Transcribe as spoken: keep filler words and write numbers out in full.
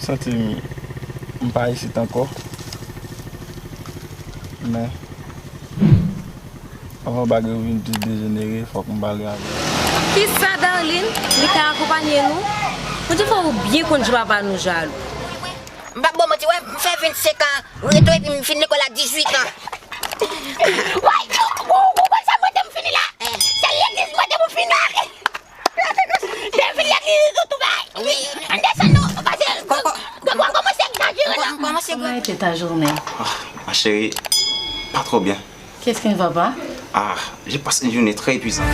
Santi m, m pa isit ankò. Men, avan bagay yo vin plis dejenere, fòk m pale avè l. Kisa, Darline? Li ka akonpanye nou? Bondye fè ou byen konn jan papa nou jalou. M p ap ba w manti, wè, m fè vennsenk an reto epi m fin lekòl a dizuit an. Woy, ou, ou, ou konn sa mwen te m fini la? Se legliz mwen te m fini la. Te m fini legliz ou tou bay. Wi. Ann desann nou, pase. Kòman, kòman, kòman, kòmanse egzajere la. Kòmanse. Comment a été ta journée? Ah, ma chérie, pas trop bien. Qu'est-ce qui ne va pas? Ah, j'ai passé une journée très épuisante.